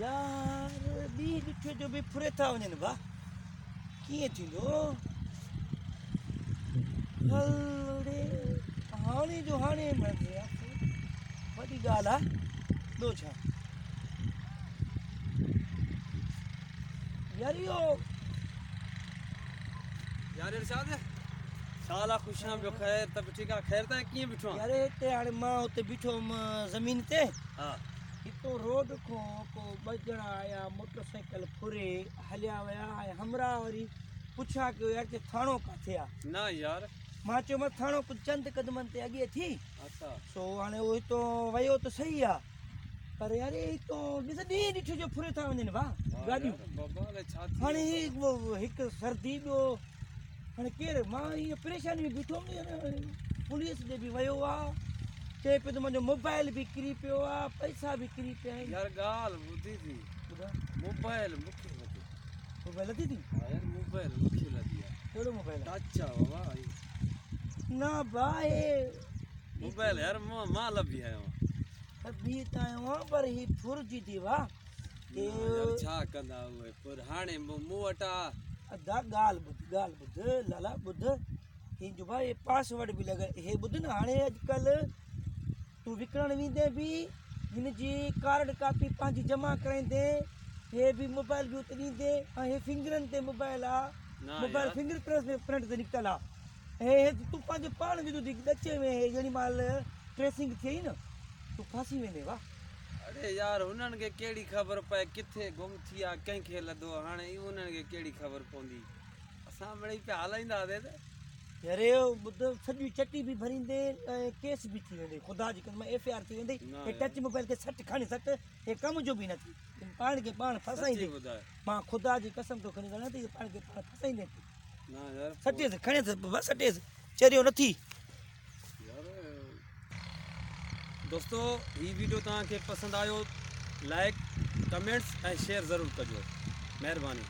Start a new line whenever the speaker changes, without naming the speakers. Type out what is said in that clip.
يار ڏينهن ڏٺي جو به ڦري ٿا وڃن ڀا ڪيئن ٿيندو هل ڙي هاڻي جو هاڻي وڏي ڳالهه آ ٻيو ڇا يار اهو
يار ارشاد ڇا لا خوش آن ٻيو خير ته به ٺيڪ آ خير ته ڪيئن بيٺو آن
يار هتي هاڻي مان اتي بيٺو هوم زمين تي
ها
هتو روڊ کان ڪو ٻه ڄڻا آيا موٽر سائيڪل ڦري هليا ويا ۽ همراهه وري پڇا ڪيو يار هتي ٿاڻو ڪاٿي آ
نه يار
مان چيومانس ٿاڻو ڪجهه چند قدمن تي اڳي ٿي
اڇا
سو هاڻي اهو هتو ويو ته صحيح آ پر يار هي هتو ڏس ڏينهن ڏٺو جو ڦري ٿا وڃن ڀا گاڏيون هاڻي هي هڪ سردي ٻيو هاڻي ڪير مان هي پريشاني ۾ بيٺو هوم پوليس ڏي به ويو آ چئي پيو ته منهنجو موبائل به ڪري پيو آ پئسا به ڪري پيا آهن
يار ڳالهه ٻڌي ٿي
ٻڌا
موبائل مونکي لڌي
موبائل لڌي ٿي
ها يار موبائل مونکي لڌي آ
ڪهڙو موبائل
ٽچ آ بابا
نه ڀا هي
موبائل يار مان لڀي آيو
لڀي ته آيو آهيان پر هي ڦرجي ٿي وا
يار ڇا ڪندا اهي پر هاڻي مون وٽ آ
ادا ڳالهه ٻڌ ڳالهه ٻڌ لالا ٻڌ هي جو ڀاء هي پاسورڊ به لڳل هي ٻڌ نه هاڻي اڄڪلهه تون وڪڻڻ ويندين به هن جي ڪارڊ ڪاپي پنهنجي جمع ڪرائيندين هي به موبائل به اتي ڏيندين ۽ هي فنگرن تي موبائل آ موبائل فنگر پرنٽ ۾ پرنٽ تي نڪتل آ هي هي تون پنهنجي پاڻ وڌو ٿي ڏچي ۾ هي جهڙي مهل ٽريسنگ ٿئي نه تون ڦاسي ويندين واهه.
اڙي يار هنن کي ڪهڙي خبر پئي ڪٿي گم ٿي آ ڪنهن کي لڌو هاڻي انهن کي ڪهڙي خبر پوندي اسان مڙئي پيا هلائيندا هئاسين ته.
يار اهو ٻڌ سڄي چٽي به ڀريندين ۽ ڪيس به ٿي ويندي خدا جي قسم ايف I R ٿي ويندي هي ٽچ موبائل کي سٽ کڻي سٽ هي ڪم جو به نه ٿي پاڻ کي پاڻ ڦاسائيندين مان خدا جي قسم ٿو کڻي ڳالهايان ته پاڻ کي پاڻ ڦاسائيندين سٽيس کڻيس بابا سٽيس چريو نه ٿي.
دوستو هي ويڊيو توهان کي پسند آيو لائڪ ڪمينٽس ۽ شيئر ضرور ڪجو مهرباني.